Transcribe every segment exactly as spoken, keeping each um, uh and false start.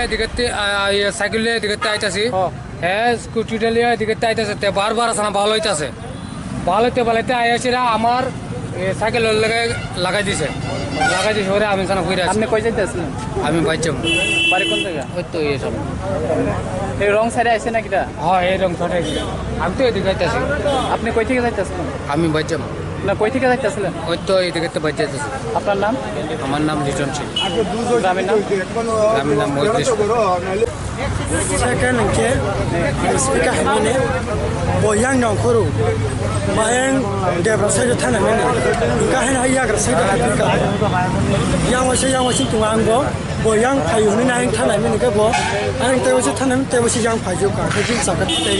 এদিকে তে-, আ, আ, ইয়ে, সাইকেল নিয়ে এদিকে তে আইতাছি। ও। হ্যাঁ, স্কুটি নিয়ে এদিকে তে আইতাছে। তে বারবার আসে না, ভালো হইতাছে। ভালো হইতে ভালো হইতে আইয়াছিরা আমার, এ, সাইকেল লাগাই, লাগাই দিছে। লাগাই দিছে ওরে আমি সানা ঘুরে আসি। আপনি কই যাইতে আসলেন? আমি বাইক যাবো। বাড়ি কোন জায়গা? ওই তো এই সামনে। এই রং সাইডে আইছে নাকি এটা? হ্যাঁ, এই রং সাইডে আইছে। আমি তো এদিকে আইতাছি। আপনি কই থেকে যাইতে আসলেন? আমি বাইক যাবো। না, কই থেকে যাইতেছিলেন? ওই তো এই দিকে তো বাইক যাইতেছি। আপনার নাম? আমার নাম লিটন সিং। গ্রামের নাম? গ্রামের নাম মজলিশ। Second hwnkhe, speaker hai mani, bo yang nong khoro, bayang debra side thana mani, hwnkhe haino hai yagra side hai phika. Yang waisa, yang waisa tong ang bo, bo yang phaio hinwi nai thana mani khe bo, ang tei waisa thana mani, tei waisa yang phaijo ka, khe jin chaka tei.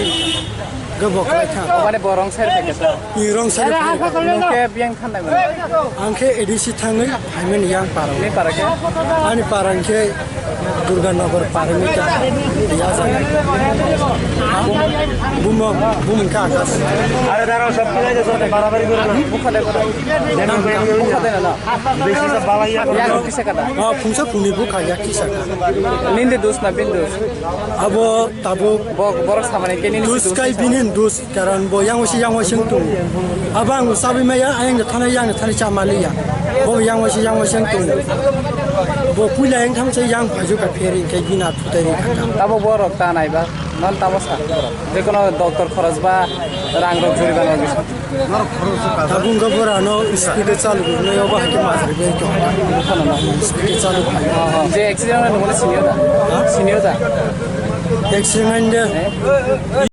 Gabok lai kha. Mane bo wrong side khe khe. I wrong side khe. Nung khe biyang thanai mano. Ang khe A D C thangwi phaimani yang parang. Ni para khe? Ani parang khe Durganagar parang ni ta. Ya sa. Bumung, bumung ka akas. Are daro sab kila je sab barabari gora na. Bukha de bukha. Bukha de na. Besi sa balai ya. Ya kisa kada. Ah, phungsa phungni bukha ya kisa ka. Nindi dus na bin dus. Abo tabuk. Bo borok samani khe nini dus kai bini dus. Karon bo yang waisa yang waisa wng tongo. Abo ang bo chabwi maya, ayang de thani, yang de thani cha maliya. Bo yang waisa yang waisa wng tongo. Bo puila yang thang cha yang phaijo ka pheri khe bina thutai ri kha. Tabo borok ta naiba, non tamo sa. Jekono doctor khoros ba rang rok juri ba nang bisa. Tabung ka bora no speed chalu no yoba hake masri be ko. Speed chalu. Je accident no senior da. Senior da. Accident de.